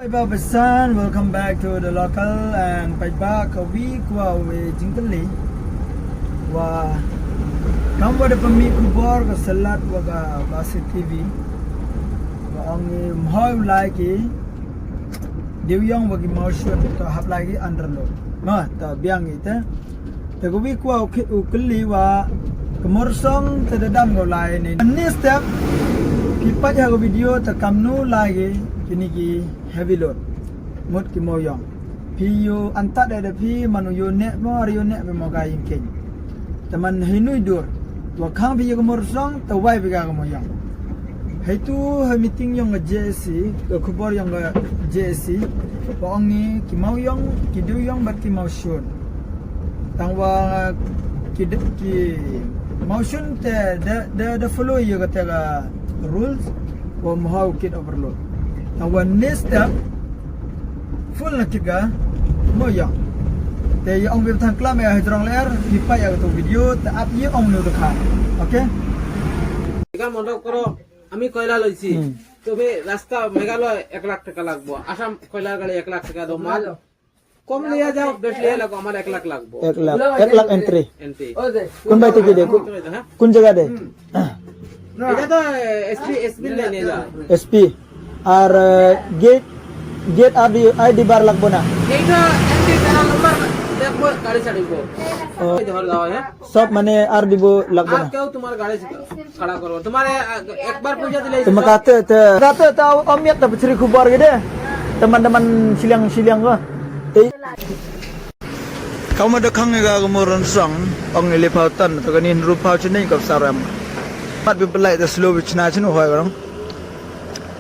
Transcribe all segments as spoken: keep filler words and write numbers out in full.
Hey, Babisan, welcome back to the local and peit ba ka wi kwah u jingkylli. Wa kam wa da pynmih khubor ka Selat wa ka Basi T V. Wa ong i mhoi u lai ki dewïong wa ki mawshun, to hap lai ki underload. Ma, to biang i te. Te ka wi kwah u ki-, u kylli wa ka Mawryngkneng te da dam ka u lai ne. Mynne step, phi peit ha ka video te kamnu lai ki kine ki heavy load. Mut ki mawïong. Phi ïoh antad da phi man u ïoh neh mo ar ïoh neh mo ka ïing keiñ. Te man hynrei dur. Wa khang phi ïa ka Mawryngkneng te wai phi ka ka mawïong. Hei tu ha meeting ïong ka J A C, ka khubor ïong ka J A C. Wa ong i ki mawïong, ki dewïong bad ki mawshun. Tang wa ki de-, ki mawshun te da, da, da follow ïa kata ka rules wa mhaw kit overload. Tang wa next step full na kit ka mawïong. Te ïa ong bim thang klam ïa hajrong ler, phi peit ïa katu video, te ap ïa ong nu te kha. Okay? এখান মণ্ডপ করো, আমি কয়লা লইছি। হুম। তুমি রাস্তা মেঘালয় এক লাখ টাকা লাগবো, আসাম কয়লার গাড়ি এক লাখ টাকা দাও, মাল কম নিয়ে যাও, বেশি নিয়ে লাগো, আমার এক লাখ লাগবো। এক লাখ, এক লাখ entry। Entry। কোন বাড়ি থেকে দে? কোন, হ্যাঁ? কোন জায়গা দে? এটা তো এসপি, এসপি নিয়ে যাও। এসপি। আর, আহ, গেট, গেট আইডি, আইডি বার লাগবো না? এইটা এমনি যারা নম্বর দেখবো, গাড়ি ছাড়িব। ও। এই ধর দাও, হ্যাঁ? সব মানে আর দিব লাগবো আর না? কেউ তোমার গাড়ি খাড়া করবো। তোমার এ-, একবার পয়সা দিলে তো মাকা te, te, te, te, te, om yak te pechri khubor gede. Teman-teman siliang-siliang ko. Te. Kau ma da khang ga ga moron song, ong ile phau tan, to kani hynru phau chini kop sarem. Pat bi pelai te slow bi chna chini hoi orang.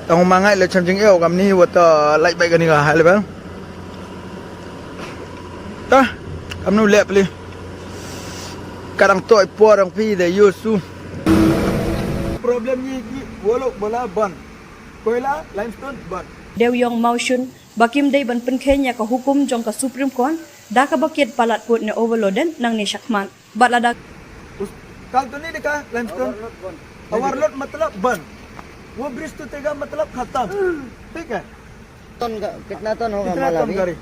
Tang ma ngai le chang jing eo kam ni wa ta lai bai kani ga hai le bang. Ta, kam nu lep li. Kadang toi por ang pi de yusu. Problem ni ki wolo bola ban. Koila, limestone, ban. Dewïong mawshun, ba kim dei ban pynkheiñ ïa ka hukum jong ka Supreme Court, da kaba kit palat put ne overloaded nangne shakhmat. Bad lada Us-, kal to ni deka limestone. Overload ban. Overload matlab ban. Wo bridge to tega matlab khatam. Thik hai? Ton का, कितना टन होगा कितना माल टन अभी? गाड़ी?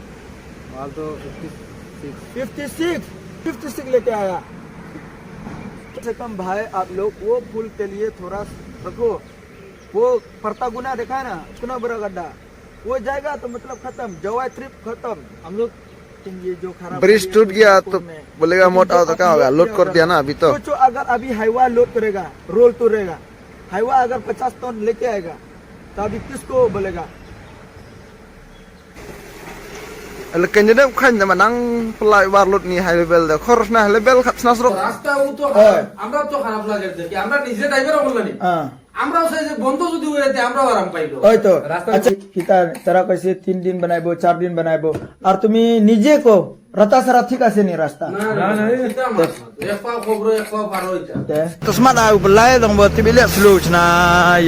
माल तो fifty six. Fifty six, fifty six लेके आया। कम से कम भाई, आप लोग वो पुल के लिए थोड़ा रखो। वो परतागुना देखा है ना, इतना बड़ा गड्ढा, वो जाएगा तो मतलब खत्म, जवाई ट्रिप खत्म। हम लोग, तुम ये जो खराब ब्रिज टूट गया तो बोलेगा मोटा तो क्या होगा? लोड कर दिया ना अभी तो। सोचो, अगर अभी हाईवा लोड करेगा, रोल तोड़ेगा, हाईवा अगर पचास टन लेके आएगा, तो अभी किसको बोलेगा? Ele kene de khan de manang pelai warlut ni high level de khor na high level khat sna srok. রাস্তা ও তো খারাপ, আমরা তো খারাপ লাগে দেখি, আমরা নিজে ড্রাইভার বললাম নি। হ্যাঁ। আমরাও চাই যে বন্ধ যদি হয়ে যায়, আমরাও আরাম পাইব। ওই তো। রাস্তা আচ্ছা, কিতা তারা কইছে তিন দিন বানাইবো, চার দিন বানাইবো। আর তুমি নিজে কো, রাতাসারা ঠিক আছে নি রাস্তা? না, না, না, না, না। এক পাও খবর, এক পাও পার হইতা। Te. Tasmat a u belai dong bo tibi lek slow chna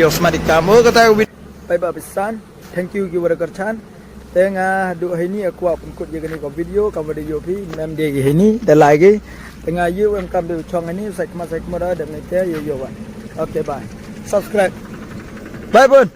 yo smat ikam. O kata u bit. Bye bye bisan. Thank you ki wara karchan. Te nga du haini akwa pun kut ye gani ko video ka wada yo phi mem de gi haini de lai gi. Te nga yu em kam de chong haini sak ma sak ma da de me te yo yo wa. Okay, bye. Subscribe. Bye bun.